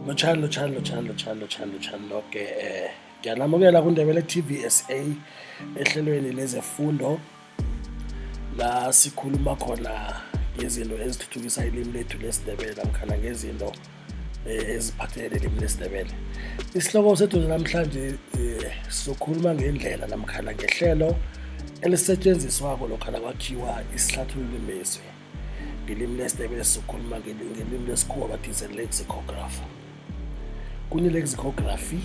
Lotshani, lotshani, lotshani, lotshani, lotshani, lotshani lonke. Ngiyanamukela kuNdebele TV SA ehlelweni lezefundo la sikhuluma khona ngezinto ezithuthukisa ilimi lethu lesiNdebele namkhana ngezinto eziphathelene nelimi lesiNdebele. Isihloko sethu namhlanje sizokhuluma ngendlela namkhana ngehlelo elisetshenziswako lokha nakwakhiwa isihlathululimezwi ngelimi lesiNdebele. Sizokhuluma ngelimi lesikhuwa bathi is a lexicographer. Kune-lexicography,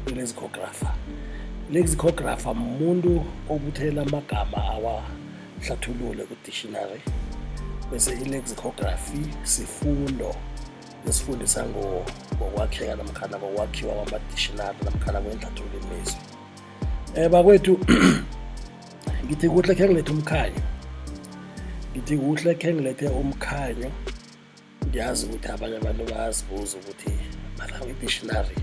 ne-lexicographer. Lexicographer mumuntu obuthelela amagama awahlathulule ku-dictionary, bese i-lexicography sifundo esifundisa ngokwakheka namkhana ngokwakhiwa kwama-dictionary namkhana kwenhlathululimezwi. Bakwethu, ngithi kuhle khe ngilethe umkhanyo, ngithi kuhle khe ngilethe umkhanyo. Ngiyazi ukuthi abanye abantu bayazibuza ukuthi mara i-dictionary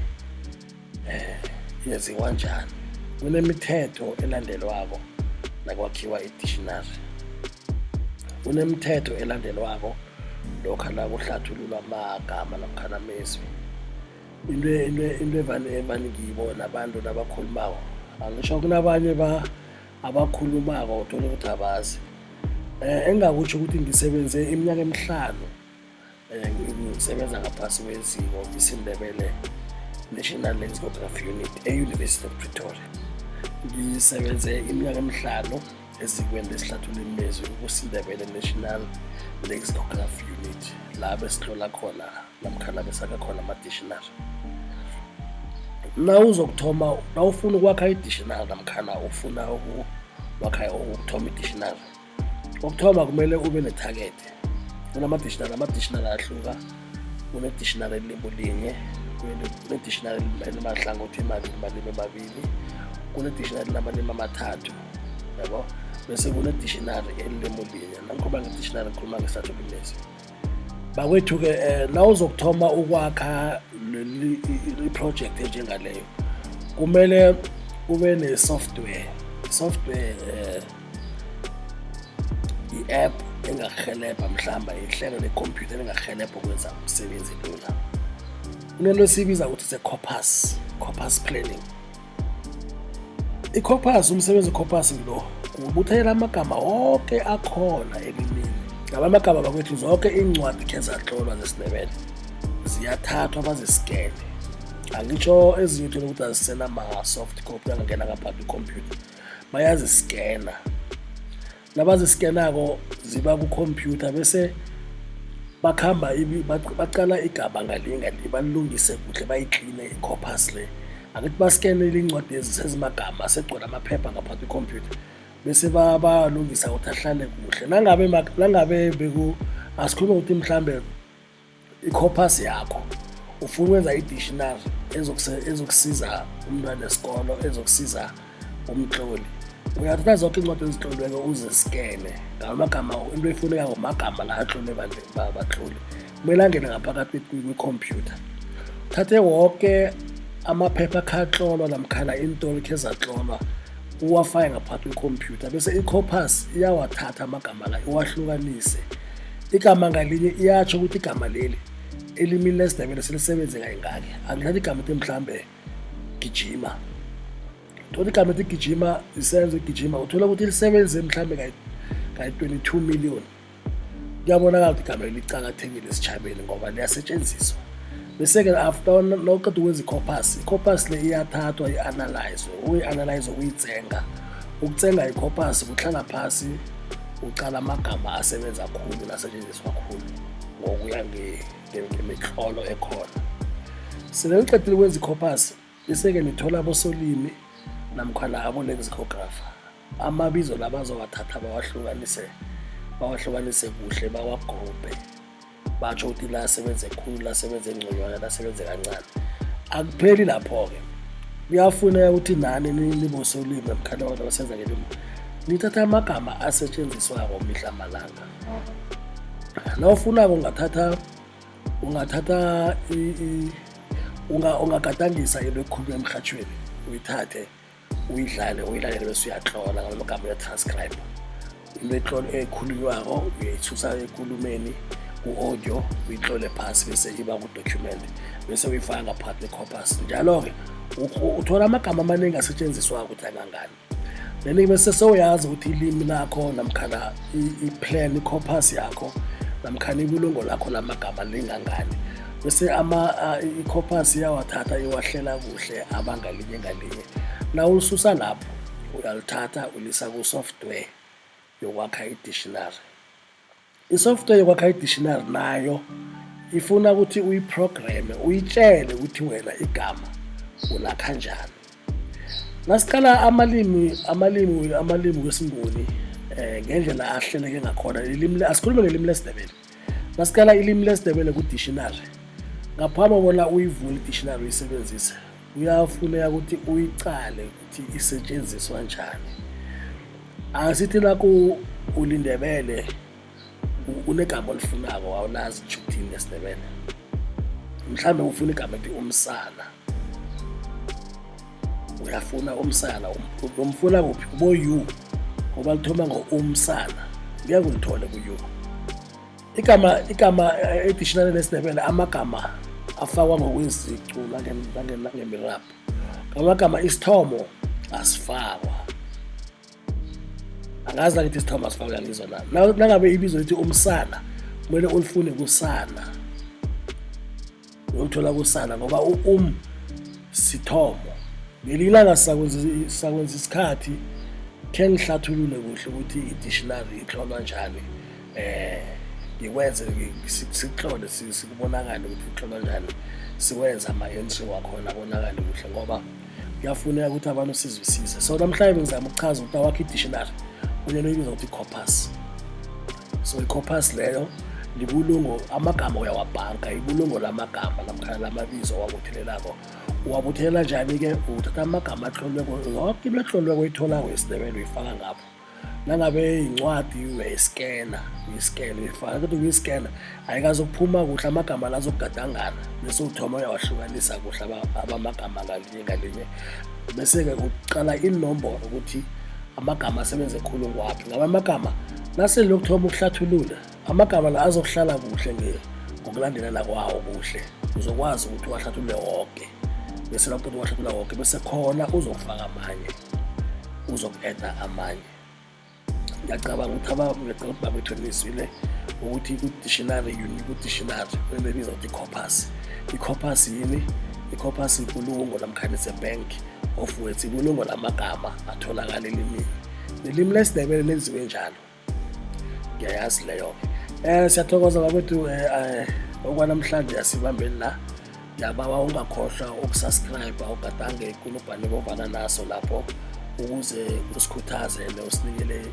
yenziwa njani. Kunemithetho elandelwako nakwakhiwa i-dictionary, kunemithetho elandelwako lokha nakuhlathululwa amagama namkhana amezwi. Into evane ngiyibona abantu nabakhulumako, angisho kunabanye ba abakhulumako uthole ukuthi abazi. Engingakutjho ukuthi ngisebenze iminyaka emihlanu ngisebenza ngaphasi kweziko isiNdebele National Lexicography Unit e-University of Pretoria. Ngisebenze iminyaka emihlanu ezikweni lesihlathululimezwi kusiNdebele National Lexicography Unit, la besihlola khona namkhana besakha khona ama-dictionary. Nawuzokuthoma, nawufuna ukwakha i-dictionary namkhana ufuna ukwakha, ukuthoma i-dictionary, kokuthoma kumele ube ne-target. Kunama-dictionary, ama-dictionary ayahluka. Kune-dictionary elilimi linye, kune-dictionary elimahlangothi emabili, malimi amabili, kune-dictionary elinamalimi amathathu, yabo, bese kune-dictionary elilimi linye. Nangikhuluma nge-dictionary ngikhuluma ngesihlathululimezwi. Bakwethu-ke, nawuzokuthoma ukwakha leli i-project enjengaleyo, kumele ube ne-software, software i-app engakuhelebha, mhlawumbe ihlelo lekhompyutha elingakuhelebha ukwenza umsebenzi lula. Kunento esiyibiza ukuthi se-corpus, corpus planning. I-corpus, umsebenzi we-corpus ngilo kubuthelela amagama wonke akhona elimini. Ngaba amagama, bakwethu, zonke iincwadi khe zatlolwa zesiNdebele ziyathathwa baziskene. Angitsho ezinye uthole ukuthi azisenama-soft copy angangena ngaphakathi kwikhompyutha, bayaziskena. Nabaziskenako ziba kukhompyutha, bese bakhamba baqala igama ngalinye ngalinye, balilungise kuhle, bayikline i-corpus le. Akithi baskenele incwadi ezi sezimagama segcwele amaphepha ngaphakathi kwikhompyutha, bese bayalungisa ukuthi ahlale kuhle. Nangabe beku asikhulume ukuthi mhlambe i-corpus yakho ufuna ukwenza i-dictionary ezokusiza umntwana esikolo, ezokusiza umtloli, uyathatha zonke iincwadi ezitloliweko uziskene ngamagama. Into efunekako magama la atlolwe batloli, kumele angene ngaphakathi kwikhompyutha. Uthathe woke amaphepha akhatlolwa namkhana iintori khe zatlolwa, uwafake ngaphakathi kwikhompyutha, bese i-corpus iyawathatha amagama la, iwahlukanise igama ngalinye, iyatsho ukuthi igama leli elimini lesiNdebele selisebenze kayingaki. Angithatha igama ethi mhlambe gijima. Uthola igama ethi gijima, isenzo igijima, uthola ukuthi lisebenze mhlambe kayi-22 million. Kuyabonakala ukuthi igama licakathekile esitshabeni ngoba liyasetshenziswa. Bese-ke after nawuqeda ukwenza i-corpus, i-corpus le iyathathwa i-analyze. Ukuyi-analyze ukuyitsenga, ukutsenga i-corpus kuhlala phasi ucala amagama asebenza khulu nasetshenziswa khulu ngokuya ngemitlolo ekhona. Sele niqedile ukwenza i-corpus, bese-ke nithola abosolimi namkhana abo-lexicographer. Amabizo la bazowathatha bawahlukanise, bawahlukanise kuhle, bawagruphe, batsho ukuthi la asebenze khulu, la asebenze ngconywana, la asebenze kancane. Akupheli lapho-ke, kuyafuneka ukuthi nani nibosolimi namkhana abantu abasenza ngelimi nithatha amagama asetshenziswako mihla malanga. Nawufunako ungathatha ungagadangisa into ekhulunywa emrhatjhweni, uyithathe uyidlale, uyilalele, bese uyatlola ngamagama, uya-transcribe into ekhulunywako, uyayithusa ekulumeni, ku-audio, uyitlole phasi, bese iba ku-document, bese uyifaka ngaphakathi kwe-corpus. Njalo-ke uthola amagama amaningi asetshenziswayo ukuthi angangani. Then bese sewuyazi ukuthi ilimi lakho namkhana i-plan, i-corpus yakho namkhana ibulungo lakho lamagama lingangani. Bese i-corpus iyawathatha, iwahlela kuhle abangalinye ngalinye. Nawulisusa lapho, uyalithatha ulisa ku-software yokwakha i-dictionary. I-software yokwakha i-dictionary nayo ifuna ukuthi uyiprograme, uyitshele ukuthi wena igama ulakha njani. Nasiqala amalimi wesiNguni ngendlela ahleleke ngakhona, ilimi, asikhulume ngelimi lesiNdebele. Nasiqala ilimi lesiNdebele ku-dictionary, ngaphambi kobona uyivule i-dictionary uyisebenzise, kuyafuneka ukuthi uyicale ukuthi isetshenziswa njani. Asithi nakhu uliNdebele, unegama olifunako, awulazi litjho ukuthini ngesiNdebele. Mhlambe ufuna igama elithi umsana, uyafuna umsana, umfuna kuphi? Kubo-U, ngoba lithoma ngo-umsana, ngeke ulithole ku-U igama. E-dictionary lesiNdebele amagama afakwa ngokwezicu nangemirabho. Ngamagama isithomo asifakwa. Angazi nakithi isithomo asifakwa, uyangizwa na? Nangabe ibizo lithi umsana, kumele ulifune kusana, uyothola kusana, ngoba sithomo. Ngelinye ilanga sizakwenza isikhathi khe ngihlathulule kuhle ukuthi i-dictionary itlolwa njani, ngikwenze sikuhlole, sikubonakale ukuthi itlolwa njani, siwenze ama-entry wakhona abonakale kuhle, ngoba kuyafuneka ukuthi abantu sizwisise. So namhlanje bengizama ukuchaza ukuthi awakho i-dictionary kunento ebizwa ukuthi i-corpus. So i-corpus leyo libulungo, amagama uyawabhanka, ibulungo lamagama namkhana lamabizo owabuthelelako. Uwabuthelela njani-ke? Uthatha amagama atlolweko, yoke into etlolweko oyitholako yesiNdebele uyifaka ngapho. Nangabe incwadi uyayiskena, uyiskene, uyifaka. Kodwa uyiskena ayikazi ukuphuma kuhle, amagama la azokugadangana, bese uthoma uyawahlukanisa kuhle abamagama ngalinye ngalinye. Bese-ke uqala inomboro ukuthi amagama asebenze khulu ngwaphi. Ngabe amagama nasele lokuthoma ukuhlathulula amagama la azokuhlala kuhle ngokulandelana kwawo kuhle, uzokwazi ukuthi uwahlathulule woke. Bese lapho uwahlathulula woke, bese khona uzokufaka amanye, uzoku-eda amanye. Ngiyacabanga ukuthi ngiyacabanga ukuthi babethu nizwile ukuthi ku-dictionary, ku-dictionary kunento ebizwa ukuthi i-corpus. I-corpus yini? I-corpus ibulungo namkhana is a bank of words, ibulungo lamagama atholakala elimini. Nelimi lesiNdebele lenziwe njalo, ngiyayazi leyo-ke. Siyathokoza bakwethu, okwanamhlanje asibambeni la. Ngiyabawa ungakhohlwa ukusubscribe, ugadange ikunubhane bovana naso lapho, ukuze usikhuthaze and usinikele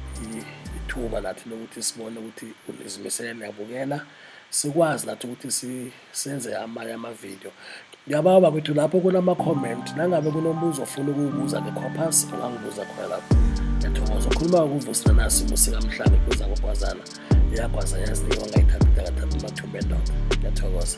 ithuba nathi lokuthi sibone ukuthi uzimisele niyabukela, sikwazi nathi ukuthi senze amanye amavidiyo. Ngiyabawa bakwethu, lapho kunama-comment, nangabe kunombuzo ofuna ukuwubuza nge-corpus, ungangibuza khona lapho. Ngiyathokoza. Ukhuluma kuVusi Nanasi Musikamhlaba kuza kugwazana iyagwaza yaziwa, ngayithatha akathatha amathumba endoda. Ngiyathokoza.